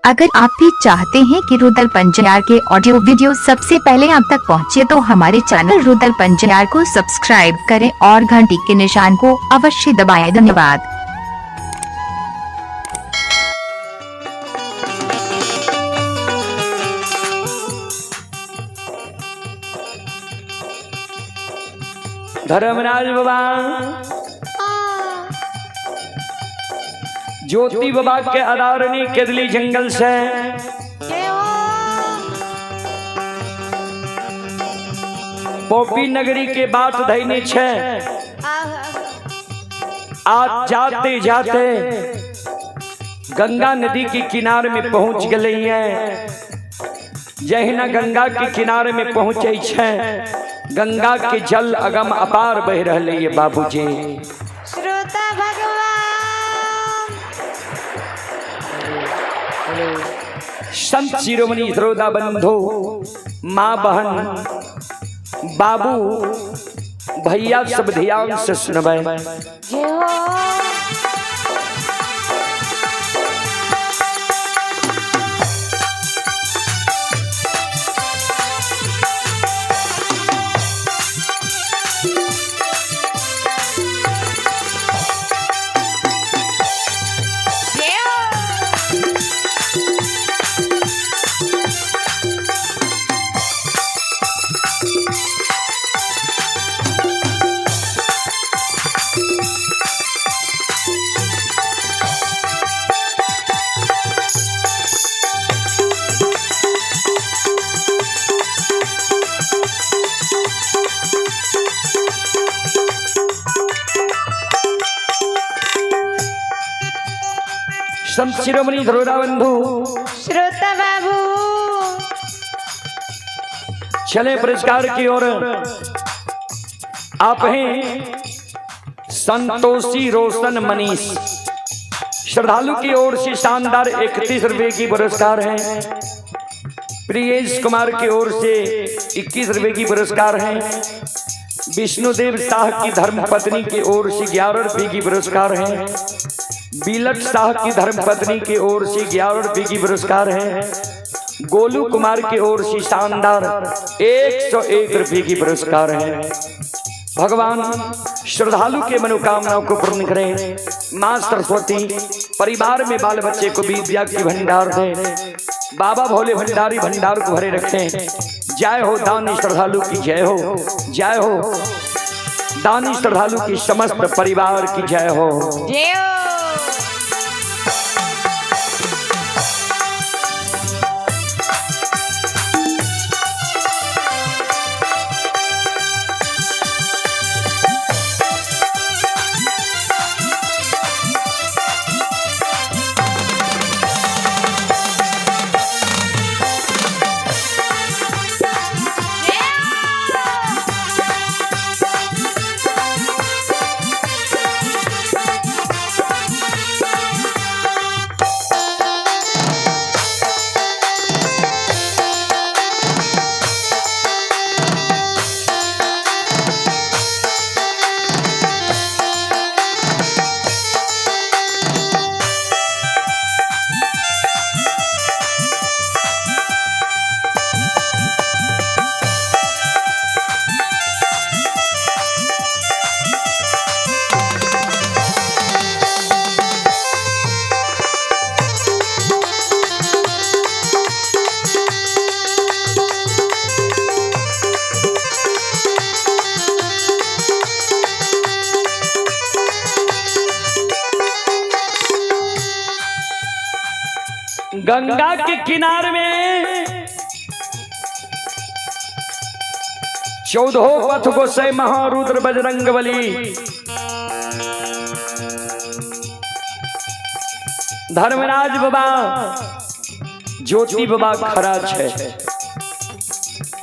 अगर आप भी चाहते हैं कि रुदल पंजियार के ऑडियो वीडियो सबसे पहले आप तक पहुंचे तो हमारे चैनल रुदल पंजियार को सब्सक्राइब करें और घंटी के निशान को अवश्य दबाएं। धन्यवाद। धर्मराज बाबा ज्योति बाबा के अदारणी केदली जंगल से पोपी नगरी के बात धैनी छे। आज जाते जाते गंगा नदी के किनारे में पहुंच गए हैं। जहिना गंगा के किनारे में पहुंचे छे, गंगा के जल अगम अपार बह रहे ये बाबूजी। श्रोता भगवान संत शिरोमणि श्रोता बंधु, माँ बहन बाबू भैया सब ध्यान से सुनबे। जय हो। जय हो। संत शिरोमणि श्रोता बंधु श्रोता बाबू चले पुरस्कार की ओर। आप हैं संतोषी रोशन मनीष, श्रद्धालु की ओर से शानदार 31 रुपए की पुरस्कार है। प्रियेश कुमार की ओर से 21 रुपए की पुरस्कार है। विष्णुदेव शाह की धर्मपत्नी की ओर से 11 रुपए की पुरस्कार है। बिलट शाह की धर्मपत्नी की ओर से 11 रुपए की पुरस्कार है। गोलू कुमार की ओर से शानदार 101 रुपए की पुरस्कार है। भगवान श्रद्धालु के मनोकामनाओं को पूर्ण करें। माँ सरस्वती परिवार में बाल बच्चे को विद्या की भंडार दे। बाबा भोले भंडारी भंडार को भरे रखें। जय हो दानी श्रद्धालु की जय हो, जय हो दानी श्रद्धालु की समस्त परिवार की जय हो। जय हो। गंगा के किनारे में चौदहो पथ गोसाई महारुद्र बजरंग बली धर्मराज बाबा ज्योति बाबा खड़ा छे।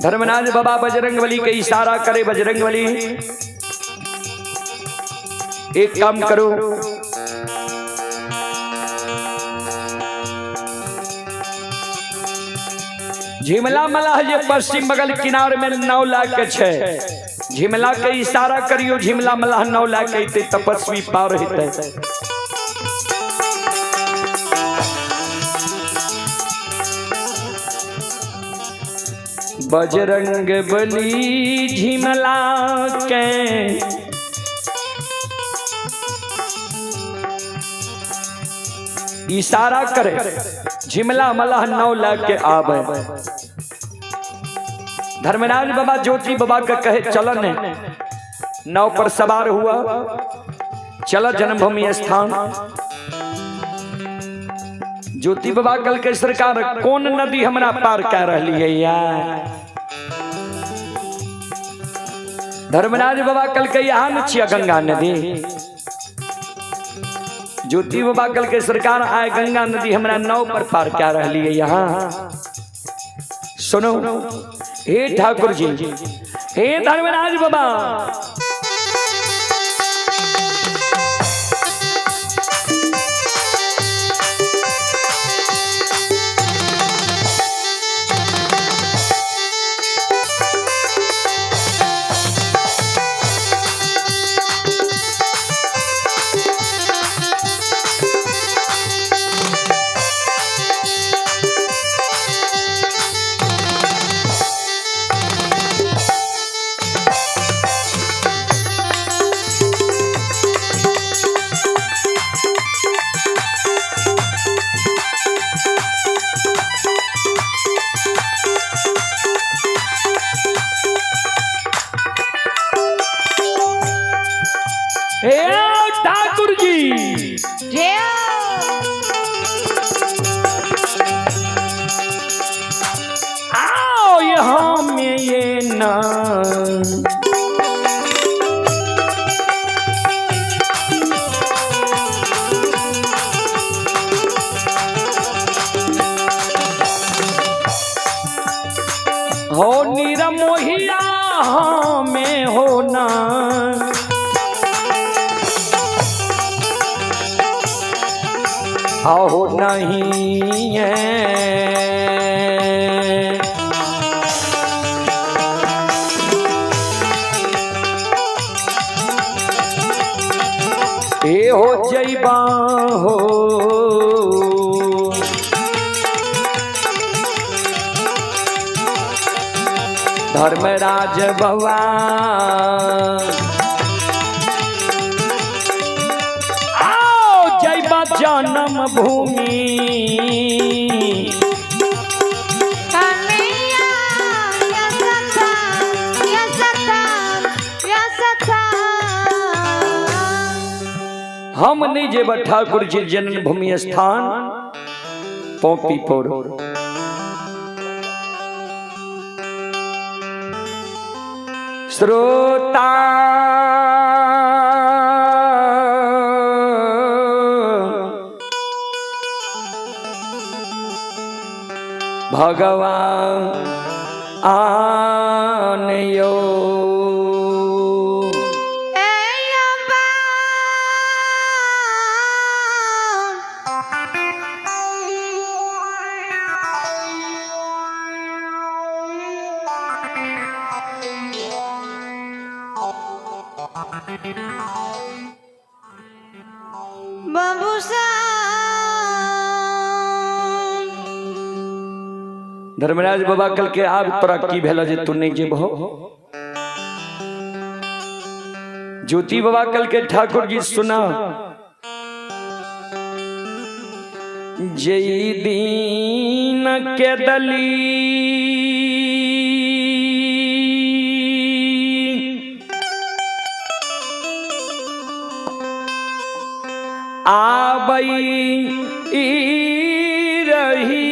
धर्मराज बाबा बजरंग बली के इशारा करे, बजरंग बली एक काम करो, झिमला मलाह जे पश्चिम बगल किनार में नाव लाके छे, झिमला के इशारा करियो, झिमला मलाह नाव लाके अइते तपस्वी पार हेतै। बजरंग बली झिमला के इशारा करे, झिमला मलाह नाव ला के आवे। धर्मराज बाबा ज्योति बाबा का कहे चलन है, नाव पर सवार हुआ, चला जन्मभूमि स्थान। ज्योति बाबा कल के सरकार कौन नदी हमरा पार कर रही है यार? धर्मराज बाबा कल के यहाँ न छिया गंगा नदी। ज्योति बाबा कल के सरकार आए गंगा नदी हमरा नाव पर पार कर रही है यहाँ। सुनो हे ठाकुर जी, हे धर्मराज बाबा, हे ठाकुर जी, जय आओ यहाँ में ये ना हो निरमोहिया में हो ना आओ नहीं है। ए हो जैबा हो धर्मराज बाबा, आओ जैबा जन्म भूमि। हम नहीं जेब ठाकुर जी जन्मभूमि स्थान पौपी पर। श्रोता भगवान आनयो धर्मराज बाबा कल के आब तोरा की भेल जे तू नहीं जेबहो? ज्योति बाबा कल के ठाकुर जी सुना, जय दीन के दली आबई रही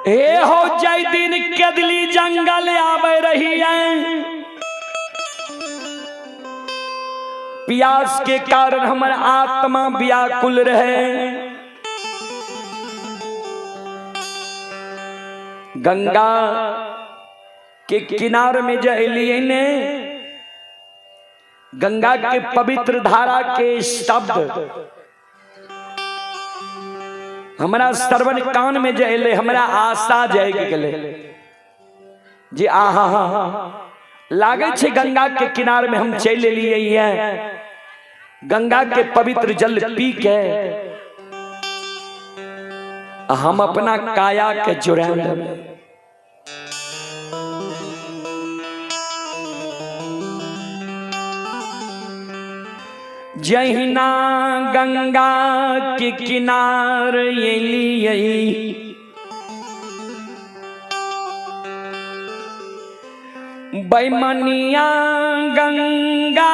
हे हो जय दिन कदली जंगल आवे रही है, प्यास के कारण हमर आत्मा व्याकुल रहे। गंगा के किनार में जलिए ने गंगा के पवित्र धारा के शब्द हमरा श्रवण कान में जे एलै, हमरा आशा जागि गेलै जे आहा हा लागै छै गंगा के किनार में हम चलि एलियै ये, गंगा के पवित्र जल पी के हम अपना काया के जुड़ा लेबै। जहिना गंगा के किनार एलियै, बैमनिया गंगा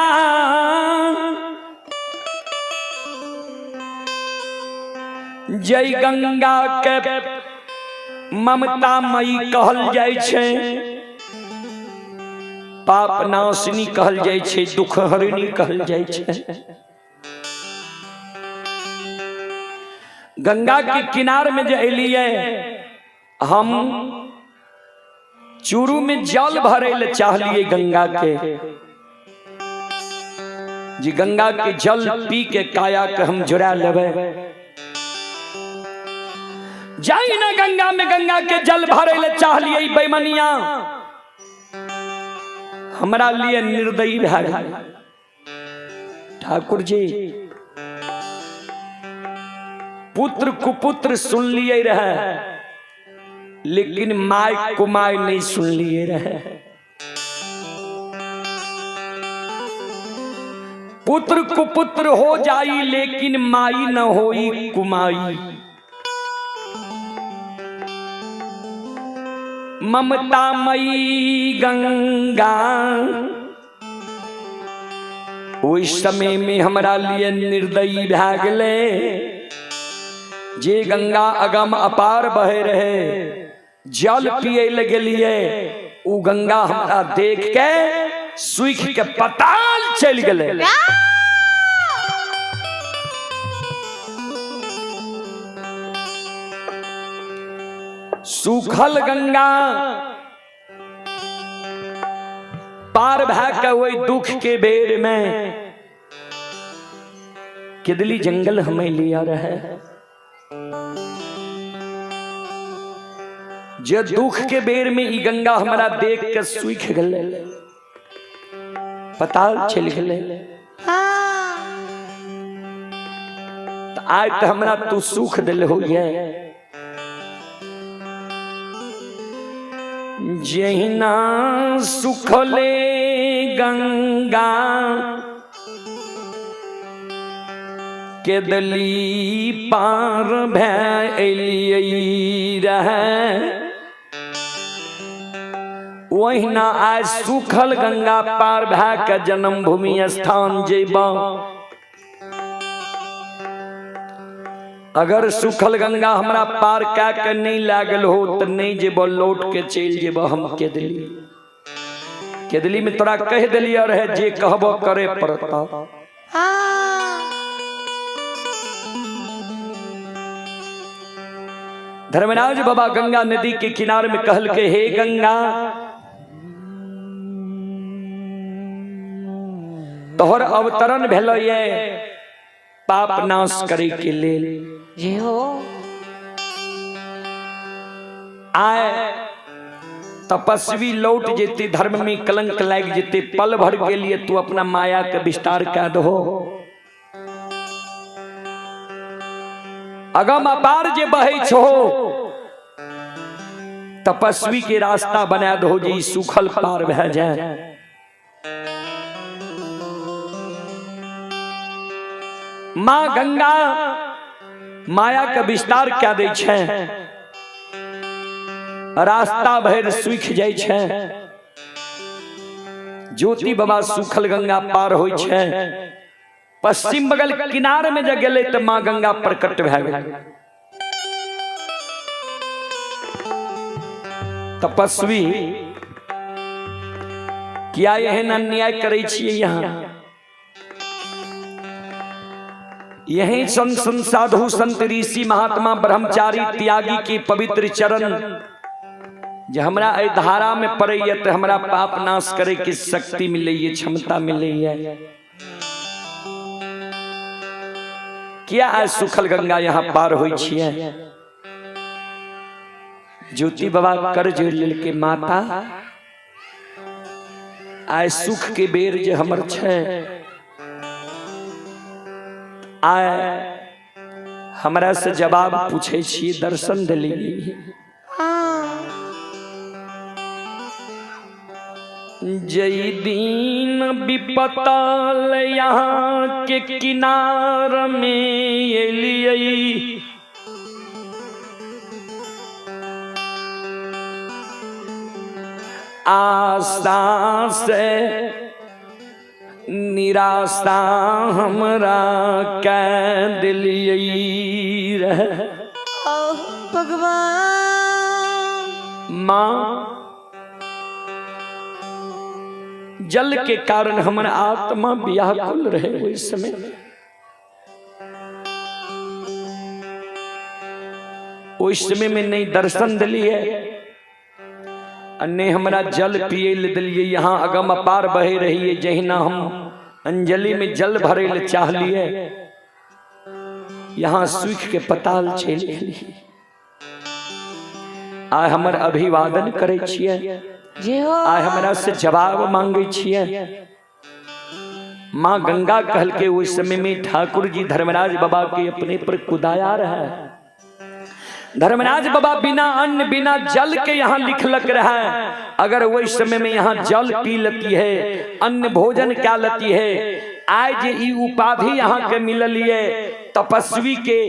जय गंगा के ममता मई कहल जाइ छै, पाप नाशिनी कहल जाइ छै, दुख हरिणी कहल जाइ छै। गंगा के किनार में जे एलियै, हम चूरू में जल भरे ले चाहलिए गंगा के, जी गंगा के जल पी के काया के हम जुड़ा लेबै। जाई ना गंगा में गंगा के जल भरे ले चाहलिए, बेमनिया हमरा लिए निर्दयी भए गेल। ठाकुर जी पुत्र कुपुत्र सुन लिए रहे, लेकिन my कुमाय नहीं सुन लिए रहे। पुत्र कुपुत्र हो जाई लेकिन माई न होई कुमाई। ममता मई गंगा ओहि समय में हमरा लिए निर्दयी भए गेलै। जे गंगा अगम अपार बहे रहे, जल पिए ले गेलिए, उ गंगा हमरा देख के सूख के पताल चलि गेलै। सूखल गंगा पार भए के ओहि दुख के बेर में केदली जंगल हमें लिया रहे। जे दुख के बेर में ई गंगा हमरा देख के सूख गेलै, पताल चलि गेलै। तऽ आइ तऽ हमरा तू सुख देलहो ये। जहिना सुखले गंगा केदली पार भए रहे, ओहिना आइ सुखल गंगा पार भए के जन्मभूमि स्थान जेबा। अगर सुखल गंगा हमरा पार कए के नहीं लागल हो तो नहीं जेबो, लौट के चलि जेबो हम केदली। केदली में तोरा कह दिलिया रहे जे कहबो करे पड़ता। धर्मराज बाबा गंगा नदी के किनार में कहल के, हे गंगा तोहर अवतरण भेलो ये पाप नाश करे के लेल। जी हो। आए तपस्वी लौट जेते, धर्म में कलंक लाग जेते, पल भर के लिए तू अपना माया के विस्तार कर दहो। अगम अपार जे बहे छो तपस्वी के रास्ता बना दहो जे सुखल पार भए जाए। माँ गंगा माया के विस्तार क्या दै छै, रास्ता भरि सूखि जाइ छै। ज्योति बाबा सूखल गंगा पार होइ छै। पश्चिम बगल किनार में जे गेलै तऽ माँ गंगा प्रकट भए गेलै। तपस्वी किया एहन अन्याय करै छियै यहाँ? यही संत संत साधु संत ऋषि महात्मा ब्रह्मचारी त्यागी के पवित्र चरण जे हमरा एहि धारा में पड़ैया तऽ हमरा पाप नाश करे के शक्ति मिलैया, क्षमता मिलैया। किया आइ सुखल गंगा यहाँ पार होइ छियै? ज्योति बाबा कर जोड़ि लेलकै, माता आइ सुख के बेर जे हमर छै, आइ हमरा से जवाब पूछै छी, दर्शन देलियै। जई दिन विपतल यहाँ के किनार में एलियै, आशा से निराशा हमरा कै दिलियै रहे। भगवान माँ जल के कारण हमर आत्मा व्याकुल रहे ओहि समय। ओहि समय में नहीं दर्शन दिलियै आ नहि हमरा जल पिए ले दिलियै। यहाँ अगम अपार बहे रहिए, जहिना हम अंजलि में जल भरे ले चाहलियै, यहाँ सूख के पताल चलि गेलियै। आइ हमर अभिवादन करै छियै, आइ हमरा से जवाब मांगे छियै। माँ गंगा कहल के उस समय में ठाकुर जी धर्मराज बाबा के अपने पर कुदाया रहा है। धर्मराज बाबा बिना अन्न बिना जल के यहाँ लिखलक रहा है। अगर वही समय में यहाँ जल पी लेती है, अन्न भोजन क्या लेती है, आज जे ई उपाधि यहाँ के मिललिए तपस्वी के,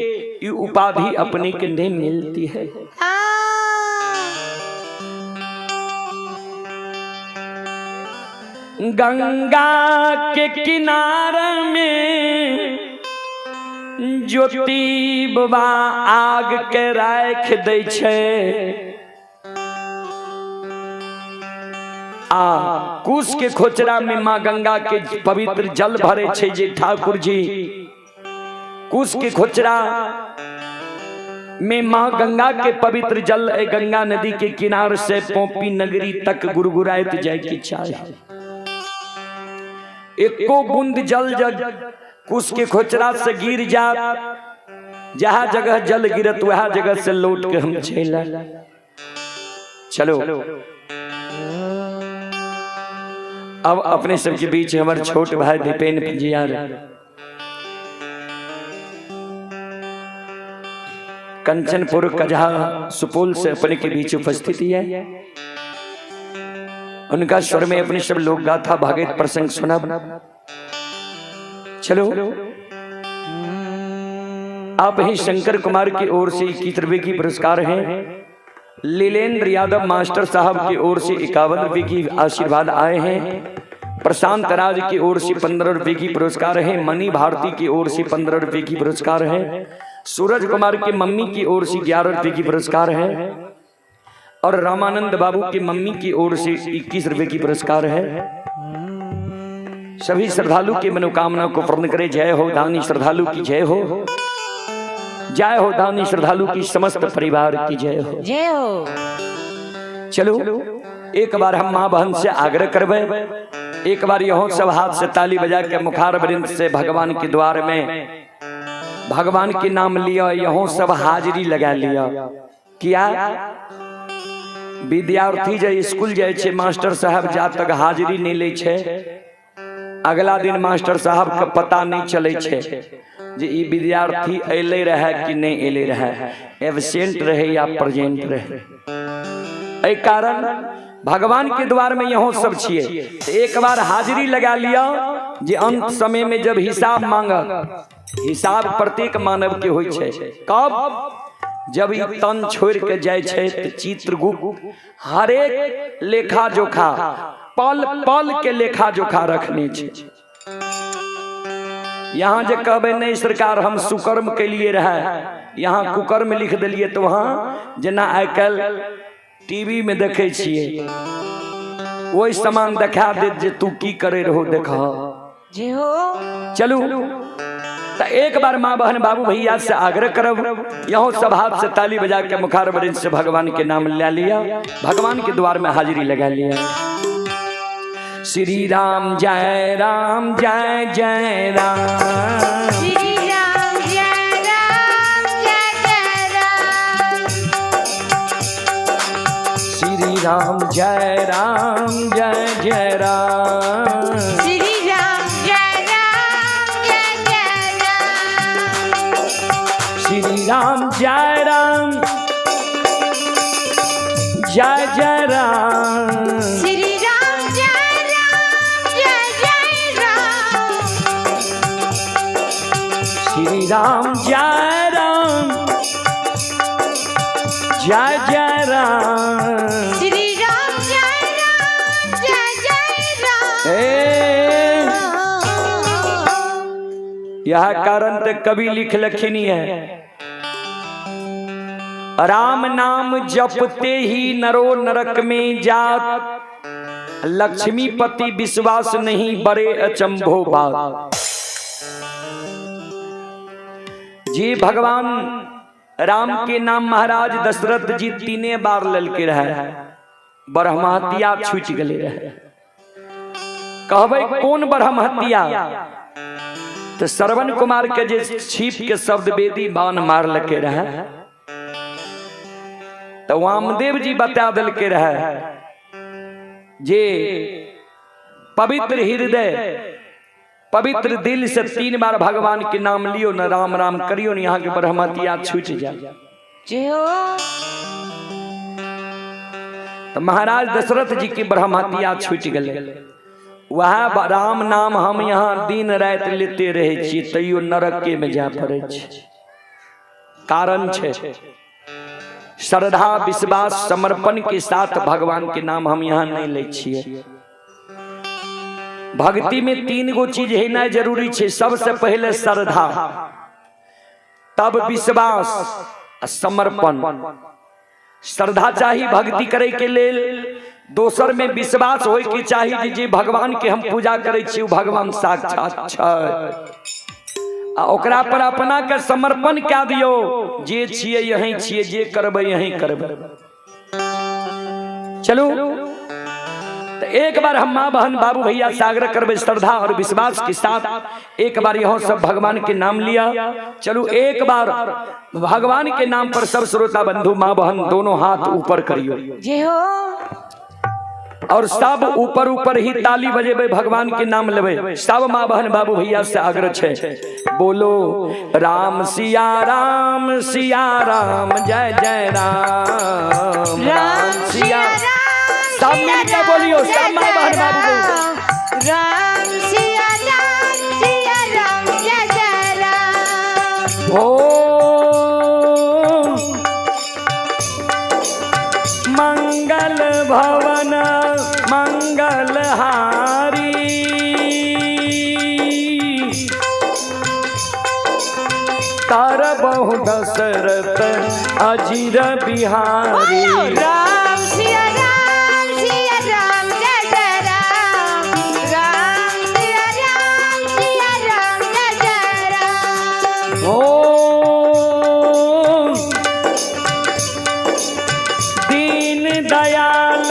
ई उपाधि अपने के नहीं मिलती है। गंगा के किनार में ज्योति बाबा आग के राख दै छै, आ कुश के खोचरा में माँ गंगा के पवित्र जल भरे छै जे ठाकुर जी। कुश के खोचरा में माँ गंगा के पवित्र जल ए गंगा नदी के किनार से पोपी नगरी तक गुरगुराइत जाय के चाही। एको बूंद जल जग कुश के खोचरा से गिर जा, जहाँ जगह जल गिरत वह जगह से लौट के हम चल चलो। अब अपने सबके बीच हमारे छोट भाई दीपेन पंजियार कंचनपुर कजहा सुपौल से अपने के बीच उपस्थित है। उनका स्वर में अपने सब लोक गाथा भागवत प्रसंग सुना। चलो आप ही शंकर कुमार की ओर से 21 रुपए की पुरस्कार है। लीलेंद्र यादव मास्टर साहब की ओर से 51 रुपए की आशीर्वाद आए हैं। प्रशांत राज की ओर से 15 रुपए की पुरस्कार है। मनी भारती की ओर से 15 रुपए की पुरस्कार है। सूरज कुमार की मम्मी की ओर से 11 रुपए की पुरस्कार है। और रामानंद बाबू की मम्मी की ओर से 21 रुपए की पुरस्कार है। सभी श्रद्धालु की मनोकामना को पूर्ण करे। जय हो दानी श्रद्धालु की जय हो, जय हो दानी श्रद्धालु की समस्त परिवार की जय हो, जय हो। चलो एक बार हम माँ बहन से आग्रह करबे, एक बार यहो सब हाथ से ताली बजा के मुखार वृंद से भगवान के द्वार में भगवान के नाम लिया, यहो सब हाजिरी लगा लिया। किया विद्यार्थी जे स्कूल जाए छे, मास्टर साहब जा तक हाजिरी नहीं ले छे, अगला दिन मास्टर साहब के पता नहीं चले छे जे ई विद्यार्थी अयले रहे कि नहीं अयले रहे, एबसेंट रहे या प्रेजेंट रहे। एहि कारण भगवान के द्वार में यहो सब छिए, तो एक बार हाजिरी लगा लिया जे अंत समय में जब हिसाब मांगत, हिसाब प्रत्येक मानव के होइ छे। कब? जब ई तन छोड़ के जाय छे तो चित्रगुप्त हरेक लेखा जोखा पल पल के लेखा जोखा रखने छे। यहाँ जे कहबे नहीं सरकार हम सुकर्म के लिए रहे, यहाँ कुकर्म लिख दिलिए तो वहाँ जेना आइ काल्हि टीवी में देखे छिए वही सामान देखा देत जे तू की करे रहो देख। जे हो। चलू तो एक बार माँ बहन बाबू भैया से आग्रह करब, यहो सब हाथ से ताली बजा के मुखार वृंद से भगवान के नाम ले लिया, भगवान के द्वार में हाजिरी लगा लिया। श्री राम जय राम जय जय राम, श्री राम जय राम जय जय राम, श्री राम जय राम जय जय राम, श्री राम जय राम जय जय राम, श्री राम जय राम जय जय राम, श्री राम जय राम जय जय राम, श्री राम जय राम जय जय राम, श्री राम जय राम जय जय राम। ए, यह कारण तो कवि लिख लखनी है, राम नाम जपते ही नरो नरक में जात, लक्ष्मीपति विश्वास नहीं बड़े अचंभो बात। जी भगवान राम के नाम महाराज दशरथ जी तीने बार ललके रहे, ब्रह्महत्या छूट गए रहे। कहबै कौन ब्रह्महत्या? तो श्रवण कुमार के जे छिप के शब्द वेदी बाण मार लके रहे, तो वामदेव जी बता दिलके रहे जे पवित्र हृदय पवित्र दिल से 3 बार भगवान के नाम लियो न राम राम करियो न, यहाँ के ब्रह्महत्या छूट जाए। जय हो। तो महाराज दशरथ जी की ब्रह्महत्या छूट गए। वह राम नाम हम यहाँ दिन रात लेते रहे छी, तैयो नरके में जाय पड़े छै। कारण छै श्रद्धा विश्वास समर्पण के साथ भगवान के नाम हम यहाँ नहीं लै छियै। भक्ति में 3 गो चीज होना जरूरी छै, सबसे पहले श्रद्धा, तब विश्वास, समर्पण। श्रद्धा चाही भक्ति करे के लेल, दोसर में विश्वास होय के चाही जे भगवान के हम पूजा करे छी उ भगवान साक्षात छै, आ ओकरा पर अपना के समर्पण कए दियो, जे छियै यही छियै, जे करबै यही करबै। चलू तो एक बार हम माँ बहन बाबू भैया से आग्रह करबै श्रद्धा और विश्वास के साथ एक बार यहाँ सब भगवान के नाम लिया। चलू एक बार भगवान के नाम पर सब श्रोता बंधु माँ बहन दोनों हाथ ऊपर करियो जय हो। और सब ऊपर ऊपर ही ताली बजेबे, भगवान के नाम लेबे। सब माँ बहन बाबू भैया से आग्रह छे, बोलो राम सिया राम सिया राम जय जय राम, राम सिया राम, सब मिलकर बोलियो, सब माँ बहन बाबू राम सिया राम जय जय राम। ओ मंगल भवन मंगलहारी, तार बहु दशरथ अजीर बिहारी, राम सिया राम जय जय राम, राम सिया राम जय जय राम। ओ दीन दयाल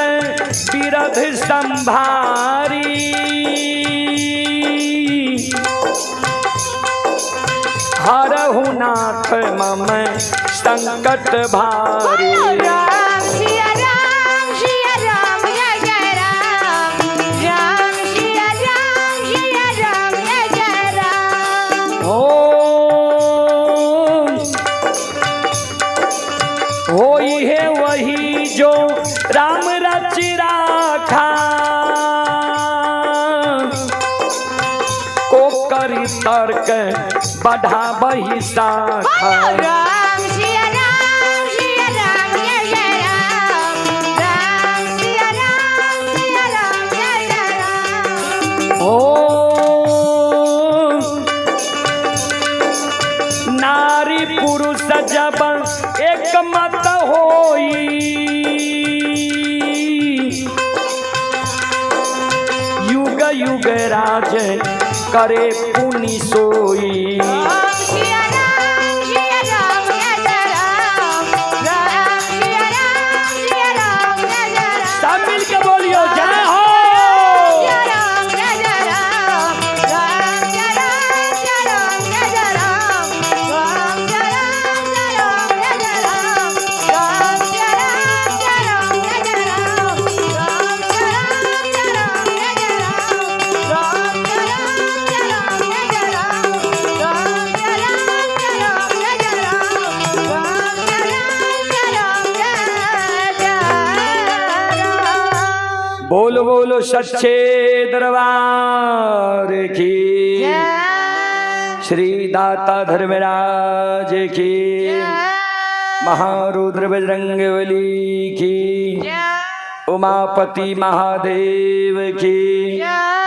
बिरध संभारी, हरहु नाथ मम संकट भारी, राम सिया राम जय जय राम, राम सिया राम जय जय राम। ओ होई है वही जो राम रच राखा, को करी तर्क बढ़ा बही शाखा। राम सिया राम जय जय राम, राम सिया राम जय जय राम। ओ नारी पुरुष जब एक मत होई, युग युग राज करे पुण्य मुनि सोई। राम सिया राम जय जय राम, राम सिया राम जय जय राम। सब मिल के बोलियो जय हो। सिया राम जय जय राम, राम सिया राम जय जय राम, राम सिया राम जय जय राम, राम सिया राम जय जय राम, राम सिया राम जय जय राम, राम सिया राम जय जय राम, राम सिया राम जय जय राम, राम सिया राम जय जय राम। बोलो बोलो सच्चे दरबार की, जय श्री दाता धर्मराज की, महारुद्र बजरंगबली की, जय उमापति महादेव की। जय।